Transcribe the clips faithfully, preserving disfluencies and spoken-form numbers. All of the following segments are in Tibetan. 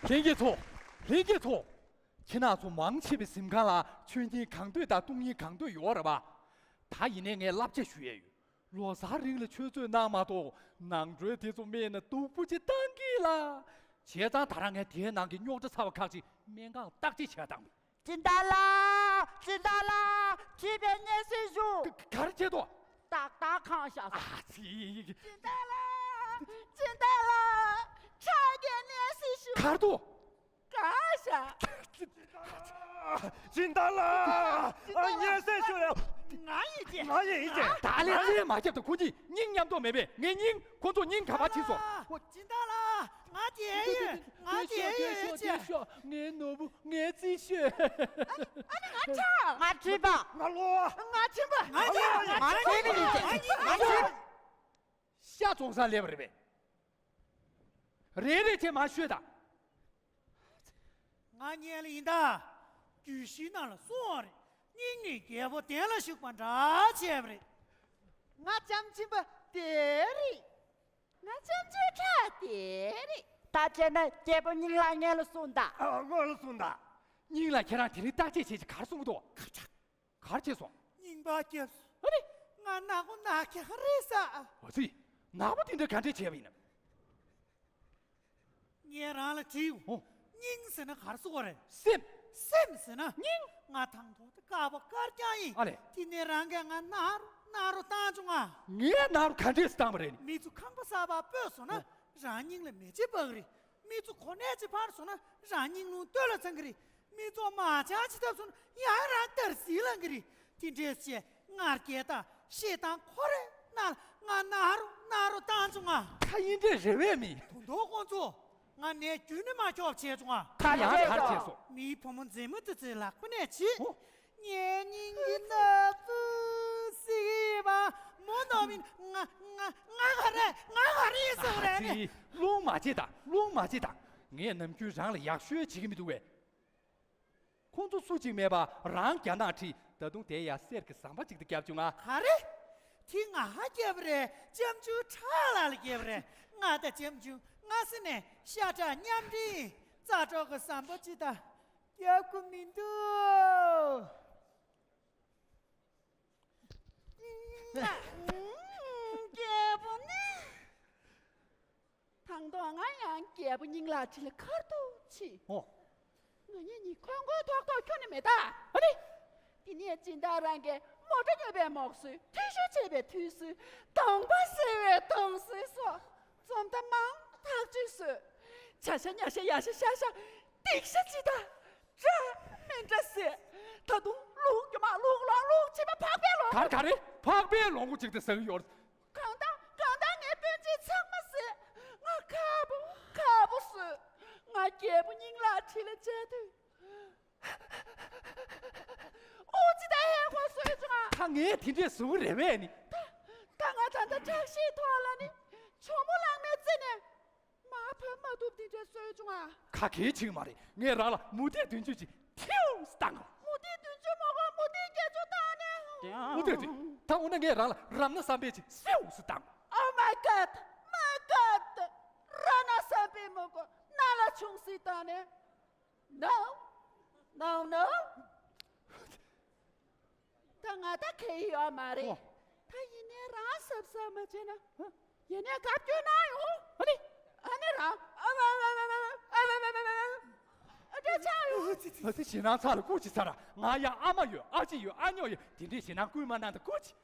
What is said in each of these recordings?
ལྷན་རྒྱས་ཚོ། ལྷན་རྒྱས་ཚོ། ཁྱེད་རང་ཚོ་མང་ཆེ་བའི་གཟིམ་ཁང་ལ་མཆོད་རྙིང་གང་འདོད་དང་བཏུང་རྙིང་གང་འདོད་ཡོད་རེད་པ། ད་ཡིན་ནའི་ངས་བསླབ་བྱ་ཞུ་ཡས་ཡོད། ལོ་གསར་རིང་ལ་ཆུ་ཚོད་གནང་མ་གཏོགས་ནང་ཁྲོལ་དེ་ཚོ་སྨྲས་ན་སྡུག་པོ་ཅིག་བཏང་གི་ལ། བྱས་ཙང་ད་རང་ངས་དེའི་ནང་གི་རྙོག་དྲ་ཚ་བ་ཁག་ཅིག་སྨན་ཁང་བརྟག་དཔྱད་བྱས་བཏང་བས། སྦྱིན་བདག་ལགས། སྦྱིན་བདག་ལགས། བྱིས་པའི་གནས་གཟིགས་ཞུ། ག་ག་རེ་བྱས་འདུག་ཏག་ཏག་གང་བཞག་སོང་། ཨ་ཙི། སྦྱིན་བདག་ལགས། སྦྱིན་བདག་ལགས། ཕྲུ་གུའི་གནས་གཟིགས་ཞུ། ག་རེ་འདུག་གང་བཞག་སྦྱིན་བདག་ལགས། སྦྱིན་བདག་ལགས། ཨ། གནས་གཟིགས་ཞུ་ཡ། ང་ཡིན་ཅེ། ང་ཡིན་ཅེ། ད་ལན་རྩིས་མ་རྒྱབ་དང་ཁོ་གཉིས་སྙིང་མཉམ་དུ་མེད་པས། ངའི་སྙིང་ཁོ་ཚོ་སྙིང་ག་པར་ཕྱིན་སོང་། སྦྱིན་བདག་ལགས། ང་དེ་ཡོད། ང་དེ་ཡོད་ཅེ། ངའི་ནོར་བུ། ངའི་རྩིས་ཤོད། ཨ་ནི་ང་ཆ། ང་ཁྲིད་པ། ང་ལོ། ང་ཁྲིད་པ། ང་ཁྲིད་པ། ང་ཁྲིད་པ། ཤ་བཙོང་ས་སླེབས་པ་རེད་པས། རེ་རེ་བྱས་མར་ཤོད་དང་། ང་རྙེད་ལ་ཡིན་ད། རྒྱུད་བཞིའི་ནང་ལ་གསུངས་པ་རེད། སྙིང་ནི་རྒྱལ་པོ་གདན་ལ་བཞུགས་པ་འདྲ་བྱས་པ་རེད། ང་ལྕམ་ཆེན་པོ་དེ་རེད། ང་ལྕམ་ཆུང་ཁྲ་དེ་རེད། ད་བྱས་ན་རྒྱལ་པོ་སྙིང་ལགས་སྔོན་ལ་གསུངས་དང་། ཨ། སྔོན་ལ་གསུངས་དང་། སྙིང་ལགས་ཁྱེད་རང་དེ་རིང་བརྟག་དཔྱད་བྱས་ཀྱི་ག་རེ་གསུངས་འདུག་ག་རེ་བྱས་སོང་། སྙིང་པ་སྐྱབས་སུ། ཨ་ནི། ང་ནག་པོ་ནག་རྐྱང་རེད་ས། འོ་ཙི། ནག་པོ་དེ་འདྲ་ག་འདྲས་བྱས་པ་ཡིན་ནམ། ངས་རང་ལ་དྲིས། འོ། སྙིང་ཟེར་ན་ག་རེ་ཟེར་དགོས་རེད། སེམས། སེམས་ཟེར་ན། སྙིང་། ང་དང་ཐོག་ཏུ་དཀར་པོ་དཀར་རྐྱང་ཡིན། ཨ་ལས། དེ་ནས་རང་གིས་ང་ནག་རུ་ནག་རུ་བཏང་བྱུང་ང་། ངས་ནག་རུ་ག་འདྲས་སུ་བཏང་བ་རེད། མི་ཚོ་ཁང་པ་གསར་པ་སྤོས་སོང་ན། འོ། རང་སྙིང་ལ་མེ་ལྕེ་འབར་གི་རེད། མི་ཚོ་གོ་གནས་ཅིག་འཕར་སོང་ན་རང་སྙིང་རླུང་སྟོད་ལ་འཚང་གི་རེད། མི་ཚོ་མ་ཆགས་ཅི་ཐབས་སོང་ན་ཡང་རང་རྟར་སིལ་ལང་གི་རེད། དེ་འདྲས་བྱས་ང་རྒྱལ་དང་ཞེ་སྡང་ཁོ་རེ་ན་ང་ནག་རུ་ནག་རུ་བཏང་བྱུང་ང་། ད་ཡིན་འདྲས་རེད་པས་མི། དོན་དུ་ཁོང་ཚོ་ང་ནས་རྒྱུན་ནས་མ་ཁྱོག་བྱས་བྱུང་ང་། ད་ཡང་ག་རེ་བྱས་སོང་། མིའི་བུ་མོ་མཛེས་མ་དེ་ཚོའི་ལག་པ་ནས་བྱིས། འོ། ངའི་སྙིང་གི་ནག་ཚུ་སིག་ཡིན་པ་མོ་ནོར་མིན། ང་ང་ང་ག་རེ་ང་ག་རེ་ཡིན་སོང་རེད། ཨ་ཙི། རླུང་མ་བྱེད་དང་། རླུང་མ་བྱེད་དང་། ངས་ནམ་རྒྱུན་རང་ལ་ཡག་ཤོས་བྱེད་ཀྱི་མི་འདུག་བས། ཁོང་ཚོ་སུ་གཅིག་མེད་པ་རང་རྒྱ་ནག་ཁྲིད། ད་དུང་དེ་ཡང་གསེར་གྱི་ཟམ་པ་གཅིག་ཏུ་བརྒྱབ་བྱུང་ང་། ག་རེ། དེ་ང་བརྒྱབ་རེད། ལྕམ་ཆུང་ཁྲ་ལགས་ལ་བརྒྱབ་རེད། ང་དང་ལྕམ་ཆུང་སྔ་ས་ནས་ཤ་ཁྲག་མཉམ་འབྲེལ་ཡིན། རྩ་གྲོགས་ཀྱི་ཟམ་པ་གཅིག་དང་བརྒྱབ་དགོས་མི་འདུག་རྒྱལ་པོ་ནི། དང་ཐོག་ང་ཡང་རྒྱལ་པོ་སྙིང་ལགས་ཁྲི་ལ་ཁར་ཐུག་ཕྱིན། ཨོ། ང་གཉིས་གཉིས་ཁོང་ཁོང་ཐོག་ཐོག་ཁྱོན་ནས་མེད་ད། ཨ་ནི། དེ་ནས་སྦྱིན་བདག་རང་གིས་མོ་ཊ་ཉོས་པའི་མོག་སུས། ཐུད་ཤོ་བྱས་པའི་ཐུད་སུས། གདོང་པ་བསིལ་བའི་གདོང་བསིལ་སོགས་རྩོམ་ད་མང་ཐག་ཆོད་བཟོས། བྱ་ཤ་ཉ་ཤ་ཡ་ཤ་ཤ་ཤ་སྡིག་ཤ་ཅི་ད། འདྲ་མི་འདྲ་ཟེར། ད་དུང་ལུང་རྒྱུ་མ་ལུང་ལོང་ལུང་ཕྱི་མ་ཕག་པའི་ལོང་། ག་རེ་ག་རེ། ཕག་པའི་ལོང་གུ་ཅིག་དེ་ཟེར་གི་ཡོད། གང་ལྟར་གང་ལྟར་ངའི་སྤུན་མཆེད་ཚང་མ་བསད། ང་ཁག་པོ་ཁག་པོ་བཟོས། ང་རྒྱལ་པོ་སྙིང་ལགས་ཁྲི་ལ་བཅར་དུས། ཨོ་ཙི་ད་ཧེ་ཧོ་བཟོས་བྱུང་ང་། ད་ངས་དེ་འདྲས་བཟོ་གི་རེད་པས་ནི། ད་ད་ང་ད་ལྟ་བཀྲ་ཤིས་ཐོག་ལ་ནི་ཇོ་མོ་གླང་མའི་རྩེ་ནས་མར་བབས་མ་ཐུབ་དེ་འདྲས་བཟོས་བྱུང་ང་། ཁ་གས་ཆིག་མ་རེད། ངས་རང་ལ་མུ་ཏིག་བདུན་ཅུ་ཅིག་ཐིའུ་སི་བཏང་གོ། མུ་ཏིག་བདུན་ཅུ་མ་གོ། མུ་ཏིག་བརྒྱད་ཅུ་བཏང་ནས། མུ་ཏིག་ཅིག་ད་འོ་ན་ངས་རང་ལ་རམ་ན་བསམ་པའི་ཅིག་སེའུ་སི་བཏང་གོ། Oh my God, my God! ར་ན་བསམ་པའི་མ་གོ་ན་ལ་ཆུང་སི་བཏང་ནས། No, no, no. ད་ང་ད་གའི་ཡོད་མ་རེད། ཨོ། ད་ཡིན་ནའི་རང་གཟབ་གཟབ་མ་བྱས་ན། ཧ། ཡིན་ནའི་གབ་སྐྱོ་ན་ཡོང་། ཨ་ནི། ཨ་ནི་རང་། ཨ་ཨ་འདྲ་ཆགས་ཡོང་། ཨ་ཙི། ཞེད་སྣང་ཚ་ལ་སྐུ་མཁྱེན་ཚར། ང་ཡང་ཨ་མ་ཡོད། ཨ་ཅེ་ཡོད། ཨ་ཉོ་ཡོད། དེ་འདྲའི་ཞེད་སྣང་སྐུལ་མ་གནང་དང་། སྐུ་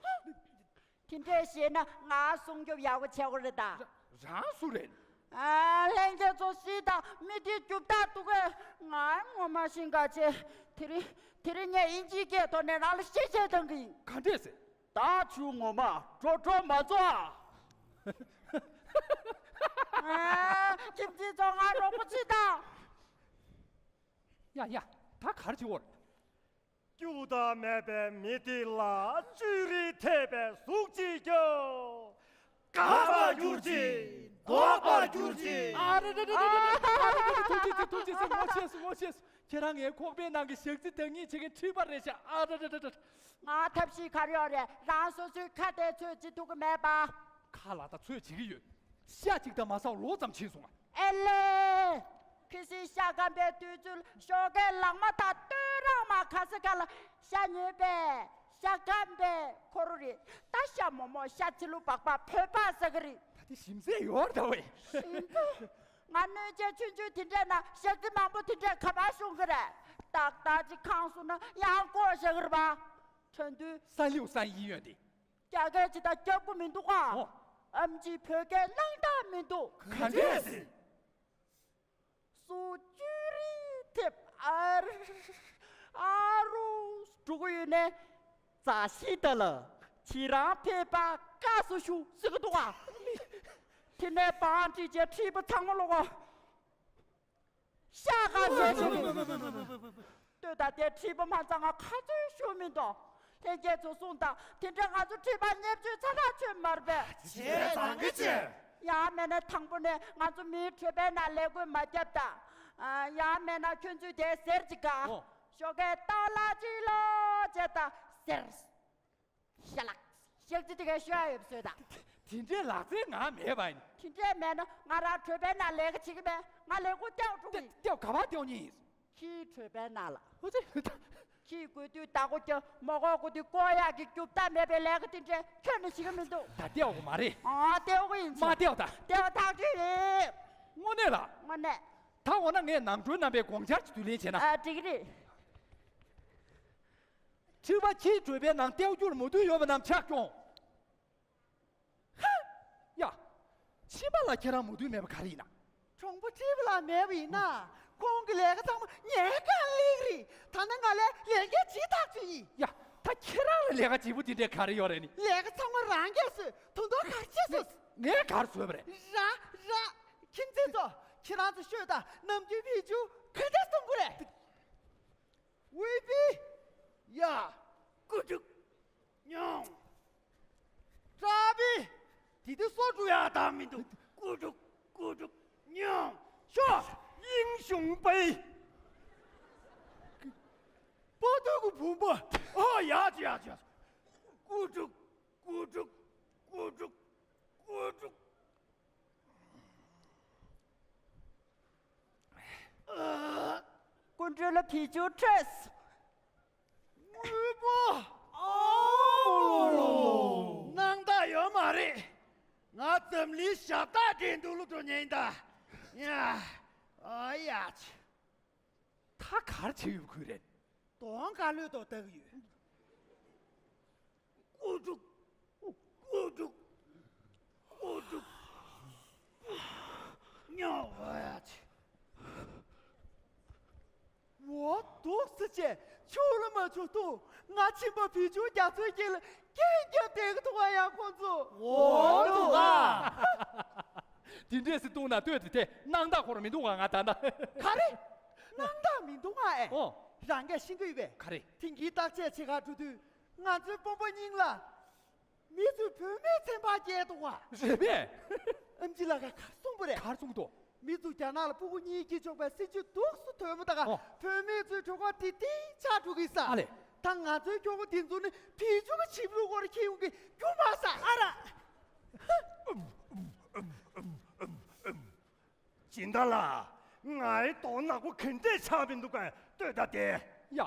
མཁྱེན། དེ་འདྲས་བྱས་ན་ང་སྲུང་སྐྱོབ་ཡག་པོ་བྱེད་དགོས་རེད་ད། ར་རང་སུ་རེད། ཨ། ལྷན་རྒྱས་ཚོ་ཤི་དང་མི་དེ་རྒྱུ་བདག་འདུག་གས། ང་ངོ་མ་ཤི་འགའ་བྱས། དེ་རིང་དེ་རིང་ངས་དབྱིན་ཇིའི་སྐད་ཐོག་ནས་རང་ལ་གཤེ་གཤེ་བཏང་གི་ཡིན། ག་འདྲས་ཟེར། ད་ཆུ་ངོ་མ་འགྲོ་འགྲོ་མ་ཚོ་ཨ། ཨ། ཁྱིམ་མཚེས་ཚོ་ང་རོགས་པོ་བྱེད་དང་། ཡ་ཡ། ད་ག་རེ་བྱེད་འོར། སྐྱུག་བྲོ་མེད་པའི་མི་དེ་ལ་བཅུད་རིས་ཐེབས་པའི་གཟུགས་ཅིག་སྐྱོ། དགའ་བར་གྱུར་ཅིག། དོགས་པར་གྱུར་ཅིག། ཨ་ར་ར་ར་ར་ར། ཨ་ར་ར་ར། ཐུགས་རྗེ་ཆེ། ཐུགས་རྗེ་ཆེ། ངོ་ཤེས་སོང་། ངོ་ཤེས་སོང་། ཁྱེད་རང་ངའི་ཁོག་པའི་ནང་གི་ཞག་རྩི་བདག་ཉིད་བྱེད་མཁན་ཁྲིད་པ་རེད་ཤག། ཨ་ར་ར་ར་ར། ང་ཐབས་ཤེས་ག་རེ་ཡོད་རེད། རང་སོ་སོའི་ཁ་དེ་ཚོད་བྱེད་ཐུབ་ཀྱི་མེད་པ། ཁ་ལག་ད་ཚོད་བྱེད་ཀྱི་ཡོད། ཤ་གཅིག་དང་མ་ཟ་ལོ་ཙམ་ཕྱིན་སོང་ང་། ཨེ་ལེ། ཁི་སི་ ཤ་སྐམ་པའི་དུས་ཚོད་ཞོགས་ཀའི་ལངས་མ་ཐག་སྟོད་རང་མ་ཁ་ས་ཁ་ལ་ཤ་ཉོས་པས་ཤ་སྐམ་པའི་ཁོ་རུ་རེད། ད་ཤ་མོག་མོག་ཤ་ཚི་ལུ་སྦག་སྦག་བོད་པ་ཟ་གི་རེད། ད་དེ་ཞིམ་ཟས་ཡོད་ད་བས། ཞིམ་པོ། ང་གནོད་བྱེད་ཆུང་ཆུང་དེ་འདྲས་ན་ཞག་རྩི་མང་པོ་དེ་འདྲས་ག་པར་ཤོང་གི་རེད། ཏག་ཏག་ཅིག་ཁང་སོང་ན་ཡང་བསྐོར་བཞག་གི་རེད་པ། ཁྲོན་དུས་ས་ལིའུ་ས་ཡིན་ཡོད་དེ། རྒྱ་སྐད་ཅི་ད་རྒྱབ་ཀུ་མི་འདུག་ག་ཨོ། ཨམ་ཆི་བོད་སྐད་བླང་དྲག་མི་འདུག་ག་འདྲས་ཟེར། སུ་ཅུ་རི་ཐེབས་ཨ་རུ་ཨ་རུ་འགྲོ་གི་ཡོད་ནས་རྩ་ཤི་ད་ལ་ཁྱེད་རང་ཕེབས་པ་བཀའ་སུ་ཞུ་ཟེར་གི་འདུག་ག་དེ་ནས་བང་ཁྲིད་ཅེས་ཁྲིད་པ་ཚང་མ་ལོག་ག་ཤ་ཁ་ཟས་ཞུ་གི་ལྟོས་ད་དེ་ཁྲིད་པ་མ་ཚང་ང་ཁ་ཚོན་ཞུ་མི་འདུག་ལྷན་རྒྱས་ཚོ་གསུངས་དང་དེ་འདྲ་ང་ཚོ་ཁྲིད་པ་བརྙས་བཅོས་ཚ་ཐག་ཆོད་མ་རེད་པས། བྱས་ཙང་གི་བྱས། ཡང་མེད་ན་དང་པོ་ནས་ང་ཚོ་མིའི་གྲོད་པའི་ནང་ལས་ཀུན་མ་བརྒྱབ་དང་། ཡང་མེད་ན་ཁྱོད་ཚོས་དེ་ཟེར་ཅིག་ག་ཨོ། ཞོགས་ཀས་ལྟག་ལག་ཅིག་ལོ་བྱས་དང་ཟེར། ཤ་ལགས། ཤག་ཅི་དེ་ག་ཤོད་ཡ་ཡོད་བཟོས་དང་། དེ་འདྲའི་ལག་རྩལ་ང་མེད་པ་ཡིན། དེ་འདྲས་མེད་ན་ང་རང་གྲོད་པའི་ནང་ལས་ཀ་བྱེད་ཀྱི་མེད། ང་ལས་ཁུངས་ལྟེའུ་འཁྲུག་ཡིན། ལྟེའུ་ག་པར་ལྟེའུ་གཉིས་ཡིན། ཁྱིའི་གྲོད་པའི་ནང་ལ། ཨོ་ཙི། ཁྱིའི་དགོས་དུས་བདག་པོ་ཀྱང་མོ་གོ་དགོས་དུས་བཀོག་ཡག་གི་རྒྱུ་བལྟ་མེད་པའི་ལས་ཀ་དེ་འདྲས་ཁྱོན་ནས་བྱེད་ཀྱི་མི་འདུག་ད་ལྟེའུ་གོ་མ་རེད། ཨ་ལྟེའུ་གོ་ཡིན། མ་ལྟེའུ་ད། ལྟེའུ་ཐག་ཆོད་རེད། དངོས་གནས་ལ། དངོས་གནས། ད་འོ་ན་ངས་ནང་ཁྲོལ་རྣམ་པའི་དགོངས་འཆར་གྱི་དུས་ལེན་བྱས་ན། ཨ་འགྲིག་གི་རེད། ཁྲི་པ་ཁྱིའི་གྲོད་པའི་ནང་ལྟེའུ་སྐྱུར་མོ་དུས་ཡོད་པ་རྣམས་ཕྱག་སྐྱོང་། ཧ། ཡ། ཕྱི་མ་ལ་ཁྱེད་རང་མོ་དུས་མེད་པ་ག་རེ་ཡིན་ན། གྲོང་པ་ཁྲི་པ་ལ་མེད་པ་ཡིན་ན། ཁོང་གི་ལས་ཀ་ཚང་མ་ངའི་རྐང་ལག་རེད། ད་ནི་ང་ལས་ལས་འགན་ཇི་ཐག་ཆོད་ཡིན། ཡ། ད་ཁྱེད་རང་ལ་ལས་ཀ་ལྗིད་པོ་དེ་འདྲས་ག་རེ་ཡོད་རེད་ནི། ལས་ཀ་ཚང་མ་རང་གིས་བཟོས། དོན་དག་ག་རེ་བྱས་སོང་། ངས་ག་རེ་བཟོས་པ་རེད། ར་ར། ཁྱིམ་མཚེས་ཚོ། ཁྱེད་རང་ཚོ་ཤོད་དང་ནམ་རྒྱུན་ཕི་ཅུ་ག་འདྲས་གཏོང་དགོས་རེད། ཝི་པི། ཡ། ཀུ་ཅུག་ཉོང་། ཀྲ་པི། དེ་དུས་སོ་འགྲོ་ཡག་དང་མི་འདུག་ཀུ་ཅུག་ཀུ་ཅུག་ཉོང་། ཤོ། ཡིང་ཞུང་པའི། པོ་ཏུ་གུ་བུམ་པ། ཨོ་ཡ་ཅི་ཡ་ཅི་ཡ། ཀུ་ཅུག་ཀུ་ཅུག་ཀུ་ཅུག་ཀུ་ཅུག་ཀུན་གྲོལ་ལ་ཕི་ཅུ་ཁྲེས། དངོས་པོ། ཨོ། སྣང་དག་ཡོད་མ་རེད། ང་འཛམ་གླིང་ཞབས་སྟེགས་འགྲན་བསྡུར་ལ་འགྲོ་མཁན་ཡིན་ད། ཡ། ཨ་ཡ་ཆི། ད་ག་རེ་བྱེད་ཡོད་ཁུལ་རེད། གདོང་དཀར་ལོས་ཏོག་ལྟ་གི་ཡོད། ཀུ་ཅུག་ཀུ་ཅུག་ཀུ་ཅུག་ཉོ་བ་ཡ་ཆི། འོ་འདུག་སེ་བྱས་ཆུ་ལ་མ་ཆུ་འདུག་ང་ཕྱིན་པ་བི་ཆུ་རྒྱ་མཚོའི་དཀྱིལ་ལ་སྐད་རྒྱབ་བསྡད་ཀྱི་འདུག་ག་ཡང་ཁོང་ཚོ། འོ་འདུག་ག་དེ་འདྲས་སེ་བཏུང་ན་ལྟོས་དེ་དེ་སྣང་དག་ཁོ་ར་མི་འདུག་ག་ང་ད་ལྟ། ག་རེ། སྣང་དག་མི་འདུག་ག་ཨེ། ཨོ། རང་གིས་ཤེས་ཀྱི་ཡོད་པས། ག་རེ། དེང་གི་བརྟག་དཔྱད་བྱེད་གར་འགྲོ་དུས་ང་ཚོའི་དཔོན་པོ་སྙིང་ལ། མི་ཚོས་བུད་མེད་ཚན་པ་བརྒྱད་འདུག་ག་རེད་པས། ཨེམ་ཆི་ལགས་ཀ་ག་རེ་གསུངས་པ་རེད། ག་རེ་གསུངས་འདུག་མི་ཚོས་རྒྱ་ནག་ལ་ཕྲུ་གུ་གཉིས་སྐྱེ་ཆོག་པའི་སྲིད་ཇུས་འདུག་སེ་ཐོན་མོ་ད་ག་ཨོ། བུད་མེད་ཚོའི་གྲོད་ཁོག་དེ་དེ་ཆག་འགྲོ་གི་ས། ཨ་ལེ། ད་ང་ཚོའི་ཁྱོ་ག་དེ་ཚོ་ནི་བི་ཆུ་གི་བྱིས་པ་ལུག་སྐོར་ཁྱེར་ཡོང་གི་རྒྱུ་མ་ས་ཨ་ར། སྦྱིན་བདག་ལགས། ངའི་གདོང་ནག་པོ་ག་འདྲས་ཆགས་མི་འདུག་གས་ལྟོས་ད་དེ། ཡ།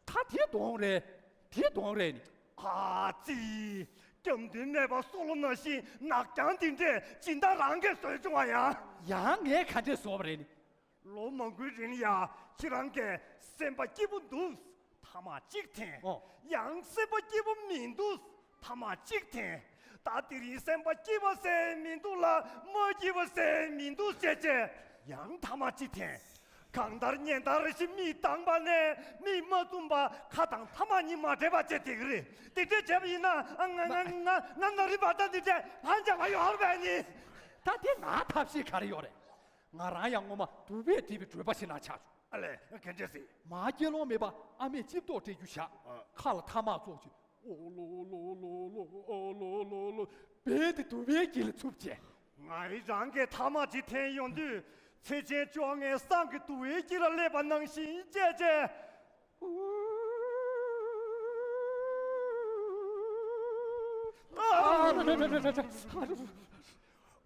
ད་དེ་གདོང་རེད། དེ་གདོང་རེད་ནི། ཨ་ཙི། སྐྱབས་མདུན་མེད་པ་སོ་ལོ་ནང་བཞིན་ནག་རྐྱང་དེ་འདྲས་སྦྱིན་བདག་རང་གིས་བཟོས་བྱུང་བ་ཡ། ཡང་ངས་ག་འདྲས་བཟོས་པ་རེད་ནི། ལོ་མང་པོའི་རིང་ཡ་ཁྱེད་རང་གིས་སེམས་པ་སྐྱིད་པོ་འདུག་ཐ་མག་གཅིག་འཐེན། ཨོ། ཡང་སེམས་པ་སྐྱིད་པོ་མི་འདུག་ཐ་མག་གཅིག་འཐེན། ད་དེ་རིང་སེམས་པ་སྐྱིད་པ་ཟེར་མི་འདུག་ལ་མ་སྐྱིད་པ་ཟེར་མི་འདུག་ཟེར་བྱས་ཡང་ཐ་མག་གཅིག་འཐེན། གང་ལྟར་ཉིན་ལྟར་བཞིན་མིག་གདངས་པ་ནས་མིག་མ་བཙུམ་པ་ཁ་དང་ཐ་མག་གཉིས་མ་འདྲེས་པ་བྱས་བསྡད་ཀྱི་རེད། དེ་འདྲས་བྱས་པ་ཡིན་ན་ང་ང་ང་ང་ང་རི་བ་ད་འདི་འདྲས་ང་འཇགས་པ་ཡོད་རེད་པས་ནི། ད་དེ་ང་ཐབས་ཤེས་ག་རེ་ཡོད་རེད། ང་རང་ཡང་སྔོན་མ་དུ་བས་བྲིས་པའི་བྲོད་པ་ཞིག་ན་ཆགས་བྱུང་། ཨ་ལས་ག་འདྲས་ཟེར། མ་སྐྱེ་ལོང་མེད་པ་ཨ་མས་ལྕེབ་ཏོག་སྤྲད་རྒྱུ་བཞག་ཨ། ཁ་ལ་ཐ་མག་བཙོག་ཅིག་ཨོ་ལོ་ལོ་ལོ་ལོ་ཨོ་ལོ་ལོ་ལོ་བས་དེ་དུ་བའི་དཀྱིལ་ལ་ཚུབ་བྱས། ང་ཡི་རང་གི་ཐ་མག་ཅིག་འཐེན་ཡོང་དུས་ཚེ་ཆེན་བཅོ་ལྔའི་བསང་གི་དུ་བའི་དཀྱིལ་ལ་སླེབས་པ་ནང་བཞིན་བྱས་བྱས།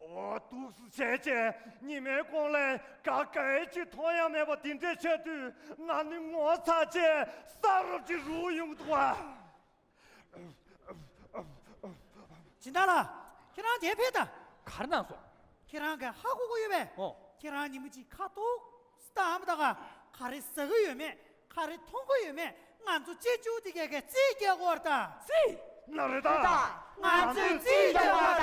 ཨ། འོ། འདུག་སེ་བྱས་བྱས་ཉི་མའི་གོང་ལ་ག་ག་ཡེ་ཅིག་མཐོང་ཡ་མེད་པ་འདི་འདྲས་ཆགས་དུས། ང་ནི་ངོ་ཚ་བྱས་ས་རུབ་ཅིག་རུབ་ཡོང་གི་འདུག་ཨ། སྦྱིན་བདག་ལགས། ཁྱེད་རང་འདིར་ཕེབས་དང་། ག་རེ་གནང་སོང་། ཁྱེད་རང་གིས་ཧ་གོ་གི་ཡོད་པས། ཨོ། ཁྱེད་རང་ཉི་མ་གཅིག་ཁ་ཐུག་སྟངས་མི་ད་ག་ག་རེ་ཟ་གི་ཡོད་མེད། ག་རེ་འཐུང་གི་ཡོད་མེད། ང་ཚོ་གཅེན་གཅུང་དེ་གས་གས་རྩིས་རྒྱག་དགོས་རེད་ད། རྩིས། ལགས་རེད་ད། ང་ཚོས་རྩིས་རྒྱག་དགོས་རེད་ད།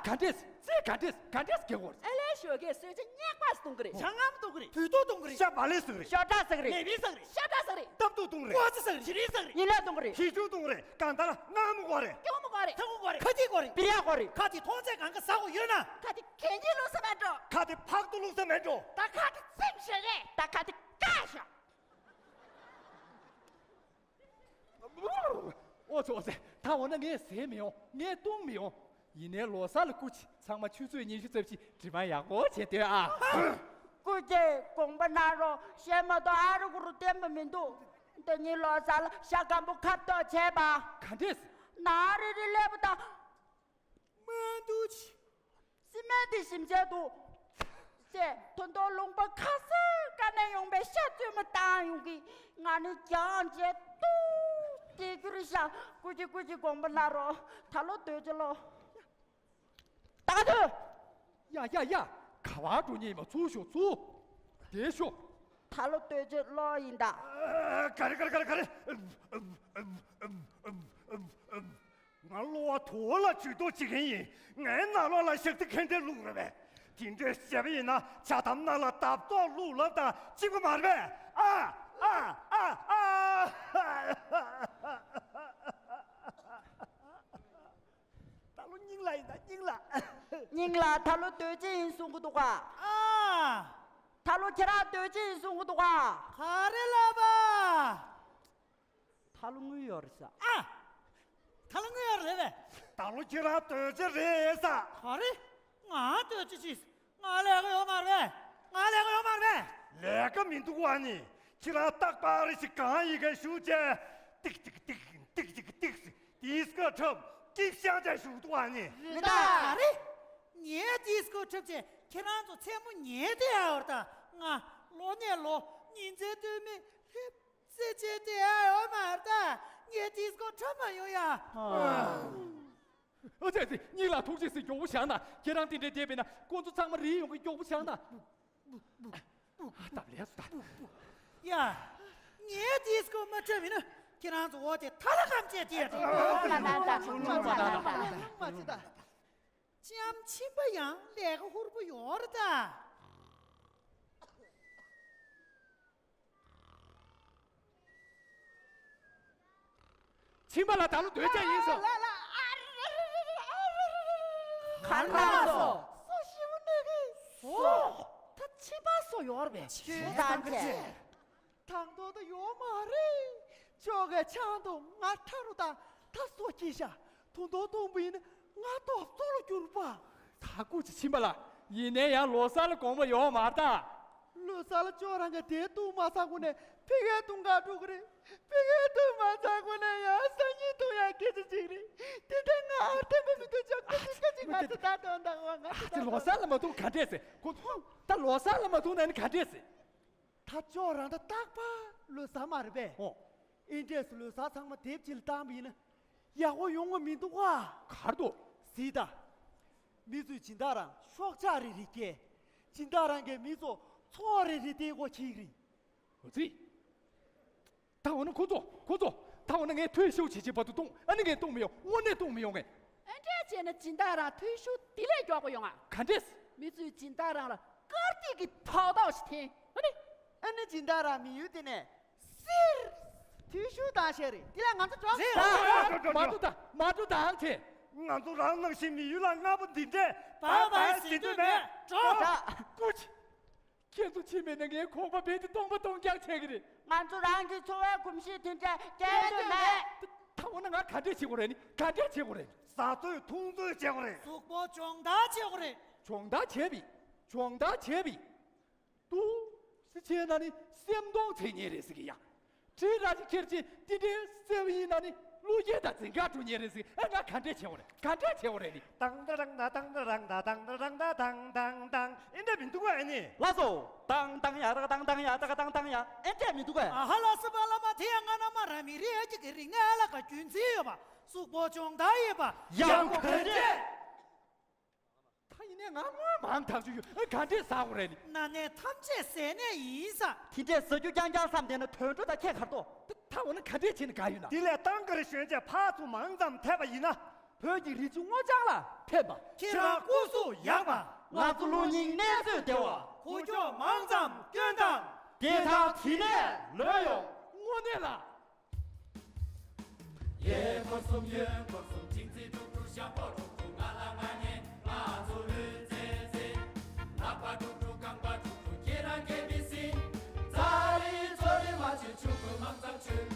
ག་འདྲས། རྩིས་ག་འདྲས་ག་འདྲས་རྒྱག་དགོས་རེད། ཨ་ལས། ཞོགས་ཀས་གསོལ་ཇ་མྱག་པ་ཞིག་བཏུང་གི་རེད། ཇ་མངར་མོ་བཏུང་གི་རེད། བོད་ཐུག་བཏུང་གི་རེད། ཤ་བག་ལེབ་བཟོ་གི་རེད། ཤ་ཁྲག་བཟོ་གི་རེད། ལས་མི་བཟོ་གི་རེད། ཤ་ཁྲག་བཟོ་གི་རེད། སྟབས་ཐུག་བཏུང་གི་རེད། ཀོ་ཙི་བཟོ་གི་རེད། ཞི་རིལ་བཟོ་གི་རེད། གྲི་ཆུ་བཏུང་གི་རེད། གང་ལྟར་མངར་མོ་དགོས་རེད། སྐྱོ་མོ་དགོས་རེད། ཐང་མོ་དགོས་རེད། ཁ་ཐིག་དགོས་རེད། པི་ར་དགོས་རེད། ཁ་ཐིག་མཐོང་ཚད་གང་ག་ཟ་དགོས་ཡོད་ན། ཁ་ཐིག་གད་སྙིགས་བླུགས་ས་མེད་འགྲོ། ཁ་ཐིག་ཕག་ཏུ་བླུགས་ས་མེད་འགྲོ། ད་ཁ་ཐིག་ཚིམ་བྱེད་རེད། ད་ཁ་ཐིག་བཀག་ཤོག། ཨོ་ཙི་ཨོ་ཙི། ད་འོ་ན་ངས་ཟས་མི་ཡོང་། ངས་བཏུང་མི་ཡོང་། ཡིན་ནའི་ལོ་གསར་ལ་སྐུ་མཁྱེན། ཚང་མ་ཆུ་ཚོད་ཉི་ཤུ་རྩ་བཞི་དྲི་མ་ཡག་པོ་བྱེད་སྡོད་ཨ། སྐུ་མཁྱེན། དགོངས་པ་གནང་རོགས། གཞས་མ་གཏོགས་ཨ་རུ་གུ་རུ་བསྟན་པ་མི་འདུག། འདི་ཉིད་ལོ་གསར་ལ་ཤ་སྐམ་པོ་ཁ་བཏོག་བྱས་པ། ག་འདྲས། ནང་རི་རི་སླེབས་པ་དང་། མ་འདུག་ཅི། སི་མེན་དེ་ཞིམ་བྱས་འདུག་ཅེས་ད་དུང་ལུང་པ་ཁ་སང་ཀ་ནས་ཡོང་པའི་ཤ་བཙོས་མ་བཏང་ཡོང་གི། ང་ནི་རྒྱང་བྱས་འདུག་དེ་གུ་རི་ཤ། སྐུ་མཁྱེན་སྐུ་མཁྱེན། དགོངས་པ་གནང་རོགས། ད་ལོ་སྡོད་ཅི་ལོ། ད་ག་དུས། ཡ་ཡ་ཡ། ག་བར་འགྲོ་ཉེས་མ། ཚུར་ཤོག། ཚུར། བསྡད་ཤོག། ད་ལོ་སྡོད་ཅི་ལོ་ཡིན་ད། ག་རེ་ག་རེ་ག་རེ་ག་རེ། ང་གློ་བ་དུ་བ་ལ་ཇུས་གཏོགས་བྱེད་མཁན་ཡིན། ངའི་ནང་ལོགས་ལ་ཞག་སྡེ་ག་འདྲས་བླུགས་རེད་པས། དེ་འདྲས་བྱས་པ་ཡིན་ན་ཇ་དམ་ནང་ལ་འདབ་ཏོག་བླུགས་ལབ་དང་གཅིག་པ་མ་རེད་པས། ཨ་ཨ་ཨ་ཨ། ད་ལོ་སྙིང་ལ་ཡིན་ད། སྙིང་ལ། སྙིང་ལ། ད་ལོ་སྡོད་ཅི་ཡིན་གསུང་གི་འདུག་ག། ཨ། ད་ལོ་ཁྱེད་རང་སྡོད་ཅི་ཡིན་གསུང་གི་འདུག་ག། ག་རེ་ལབ་པ། ད་ལོ་དངུལ་ཡོད་རེད་ས། ཨ། ད་ལོ་དངུལ་ཡོད་རེད་པས། ད་ལོ་ཁྱེད་རང་སྡོད་ཅི་རེད་ས། ག་རེ། ང་སྡོད་ཅི་ཅི། ང་ལས་ཀ་ཡོད་མ་རེད། ང་ལས་ཀ་ཡོད་མ་རེད། ལས་ཀ་མི་འདུག་པ་ནི། ཁྱེད་རང་རྟག་པར་ཞིག་གང་ཡི་གེ་ཞུགས་བྱས། ཏིག་ཏིག་ཏིག་ཏིག་ཏིག་ཏིག་ཏིག་ཏིག་ཏིག་ཤང་བྱས་ཞུགས་འདུག་པ་ནི། རེད་ད། ག་རེ། ངས་ཏིག་སྐོར་འཁྲབ་བྱས་ཁྱེད་རང་ཚོ་མཚན་མོ་ཉལ་བསྡད་ཡོད་རེད་ད། ང་ལོ་ནས་ལོ་ཉིན་མཚན་ལྟོས་མེད་ལྷེབ་རྩེ་བྱས་བསྡད་ཡོད་མ་རེད་ད། ངས་ཏིག་སྐོར་འཁྲབ་མ་ཡོང་ཡ། ཨ་ཙི་ཙི། སྙིང་ལ་ཐུགས་རྗེ་ཟེར་མགྱོགས་པོ་བཞག་ན། ཁྱེད་རང་དེ་འདྲའི་བསྡད་པས་ན་ཁོང་ཚོ་ཚང་མ་རིལ་ཡོང་གི། མགྱོགས་པོ་བཞག་ན། ཨ། སྟབས་ལེགས་སོ་ད། ཡ། ངས་ཏིག་སྐོར་མ་འཁྲབ་ཡིན་ན་ཁྱེད་རང་ཚོ་འོ་དེ་ཐ་ལ་ཁམ་བཅད་དེ་ཡ་དེ། ལྕམ་ཁྱིམ་པ་ཡང་ལས་ཀ་ཧུར་པོ་ཡོད་རེད་ད། ཁྱིམ་པ་ལགས། ད་ལོ་སྡོད་ཅི་ཡིན་སོང་། ག་རེ་གནང་སོང་། སོ་ཞིམ་པོ་ནི་གི། སོ། ད་ཁྱིམ་པ་སོ་ཡོད་རེད་པས། ཁྱིམ་པ་ཁྱིམ་པ། དང་ཐོག་ཏུ་ཡོད་མ་རེད། ཅོག་གི་ཆང་དུ་ང་ཁྲ་རུ་དང་ད་སོ་སྐྱིད་ཤ། དུང་དུང་དུང་པོ་ཡིན་ན་ང་ཏོག་ཙོ་ལ་གྱུར་པ། ད་སྐུ་མཁྱེན་ཁྱིམ་པ་ལགས། ཡིན་ནའི་ཡང་ལོ་གསར་ལ་དགོངས་པ་ཡོད་མ་རེད་ད། ལོ་གསར་ལ་ཅོག་རང་གིས་དེ་བཏུང་མ་ཚར་གོང་ནས་ཕ་གིར་བཏུང་ག་འགྲོ་གི་རེད། ཕ་གིར་བཏུང་མ་ཚར་གོང་ནས་ཡང་སང་ཉིན་བཏུང་ཡ་སྐད་ཆ་ཅིག་རེད། དེ་འདྲ་ང་ཨར་ཐེན་པ་མི་འདུག་ཅོག་སྐད་ཆ་སྐད་ཆ་ང་ཚོ་ད་དོན་དག་བ་ང་ཚོ་ད་དོན་དག་ལོ་གསར་ལ་མ་བཏུང་ག་འདྲས་ཟེར། ཁོ་ད་ལོ་གསར་ལ་མ་བཏུང་ན་ནི་ག་འདྲས་ཟེར། ད་ཅོག་རང་ད་རྟག་པར་ལོ་གསར་མ་རེད་པས། ཨོ། ཨིན་འདྲས་སུ་ལོ་གསར་ཚང་མ་དེབ་གཅིག་ལ་བཏང་བ་ཡིན་ན་ཡག་པོ་ཡོང་གི་མི་འདུག་ག། གར་འདུག། གཟིགས་དང་། མི་ཚོས་སྦྱིན་བདག་རང་ཤོག་ཆག་རེ་རེ་སྐྱེལ། སྦྱིན་བདག་རང་གིས་མི་ཚོ་ཚོགས་རེ་རེ་སྟེར་དགོས་ཁེལ་གི་རེད། འོ་ཙི། ད་འོ་ན་ཁོ་ཚོ་ཁོ་ཚོ། ད་འོ་ན་ངས་འཐུས་ཤོར་བྱེད་ཀྱི་བར་དུ་བཏུང་། ཨ་ནི་ངས་བཏུང་མི་ཡོང་། དངོས་གནས་བཏུང་མི་ཡོང་ངས། ཨ་འདྲས་བྱས་ན་སྦྱིན་བདག་རང་འཐུས་ཤོར་དེ་ལས་མགྱོགས་པ་ཡོང་ང་། ག་འདྲས། མི་ཚོས་སྦྱིན་བདག་རང་ལ་དཀར་ཐིག་གི་ཐོག་ཐོག་ཞིག་འཐེན། ཨ་ནི། ཨ་ནི་སྦྱིན་བདག་རང་མི་ཡུལ་དེ་ནས་སིར། འཐུས་ཤོར་བཏང་ཤེས་རེད། དེ་ལས་ང་ཚོ་འགྲོ། རེད། མ་འགྲོ་ད། མ་འགྲོ་ད་ཨང་ཆེ། ང་ཚོ་རང་ནང་བཞིན་མི་ཡུལ་ལ་སྔ་པོ་འདི་འདྲས་བག་བག་ཟིན་འདོད་མེད། འགྲོ། སྐུ་མཁྱེན། ཁྱེད་ཚོ་ཕྱིན་མེད་ན་ངའི་ཁོག་པ་རྦད་དེ་སྟོང་པ་སྟོང་རྐྱང་ཆགས་ཀྱི་རེད། ང་ཚོ་རང་གི་འཚོ་བའི་གོམས་གཤིས་དེ་འདྲ་སྐྱེལ་འདོད་མེད། ད་འོ་ན་ང་ག་འདྲས་བྱེད་དགོས་རེད། ནི་ག་འདྲས་བྱེད་དགོས་རེད། ཟ་ཚོད་འཐུང་ཚོད་བྱེད་དགོས་རེད། གཟུགས་པོ་སྦྱོང་བརྡར་བྱེད་དགོས་རེད། སྦྱོང་བརྡར་བྱས་པས། སྦྱོང་བརྡར་བྱས་པས། འདུག་སེ་བྱས་ན་ནི་སེམས་གཏོང་བྱེད་ཉེན་རེད་ཟེར་གི་ཡ། གྲི་ར་ཅིག་ཁྱེར་ཅིག་དེ་འདྲའི་སེ་བ་ཡིན་ན་ནི་ བློ་སྐྱེད་དང་འཛིན་གྲྭ་འགྲོ་མཁན་རེད་ཟེར། ཨ་ང་ག་འདྲས་བྱེད་དགོས་རེད། ག་འདྲས་བྱེད་དགོས་རེད་ནི། ཏང་ཏ་རང་ཏ་ཏང་ཏ་རང་ཏ་ཏང་ཏ་རང་ཏ་ཏང་ཏང་ཏང་། ཨེ་འདྲས་མི་འདུག་ག་ཨ་ནི། ལགས་སོ། ཏང་ཏང་ཡ་ཏག་ཏང་ཏང་ཡ་ཏག་ཏང་ཏང་ཡ། ཨེ་འདྲས་མི་འདུག་ག་ཨ་ཧ། ལགས་སོ་པ་ལགས། མ་དེ་ཡང་ང་རྣམ་པ་ར་མི་རིགས་ཨ་ཅིག་གི་རིག་གནས་ལ་ག་རྒྱུན་འཛིན་ཡོད་པ། གཟུགས་པོ་སྦྱོང་བརྡར་ཡོད་པ། ཡང་ག་འདྲས། ད་ཡིན་ནའི་ང་སྔོན་མ་ཐག་ཆོད་ཡོད། ཨ་ག་འདྲས་ཟ་དགོས་རེད་ནི། ན་ནས་ཐམས་ཅད་ཟས་ནས་ཡིན་ས། དེ་འདྲས་ཟ་རྒྱུ་རྐྱང་རྐྱང་བསམ་བསྡད་ན་དུད་འགྲོ་དང་ཁྱད་ག་རེ་འདུག་ད་ད་འོ་ན་ག་འདྲས་བྱས་ན་དགའ་ཡོད་ན། དེ་ལས་ཏང་གི་རིགས་གཞོན་སྐྱེས་ཕར་ཚུར་མང་ཙམ་ཐེབས་པ་ཡིན་ན། བོད་ཀྱི་རིག་གཞུང་སྔོ་ལྗང་ལ་ཕན་པ། ཁྱེད་རང་སྐུ་གཟུགས་ཡག་པ། ང་ཚོ་ལུགས་རྙིང་གནས་ཚུལ་བདེ་བ། ཁུག་ཀྱོག་མང་ཙམ་སྐྱོན་དང་། བདེ་ཐང་དེ་ནས་ལོས་ཡོང་། དངོས་གནས་ལ། ཡེ་སྒོར་གསུམ་ཡོད་སྒོར་གསུམ། ཅིང་ཙི་དྲུག་དྲུག་ཞང་པོ་དྲུག་དྲུག་ལྔ་ལྔ་གཉིས། ང་ཚོ་ལུས་རྩལ་རྩེད། ལག་པ་དྲུག་དྲུག་རྐང་པ་དྲུག་དྲུག་ཁྱེད་རང་གལ་མི་སྲིད། རྩ་རི་ཚོ་རི་མ་བྱེད་ཆུ་ཁོལ་མང་ཙམ་བྱོས།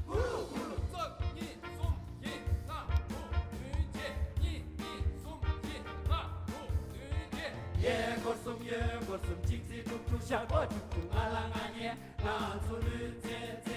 གུ་ལུ་གུ་ལུ། གཅིག་གཉིས་གསུམ་བཞི་ལྔ་དྲུག་བདུན་བརྒྱད། གཉིས་གཉིས་གསུམ་བཞི་ལྔ་དྲུག་བདུན་བརྒྱད། ཡེ་སྒོར་གསུམ་ཡོད་སྒོར་གསུམ། ཅིང་ཙི་དྲུག་དྲུག་ཞང་པོ་དྲུག་དྲུག་ལྔ་ལྔ་གཉིས། ང་ཚོ་ལུས་རྩལ་རྩེད།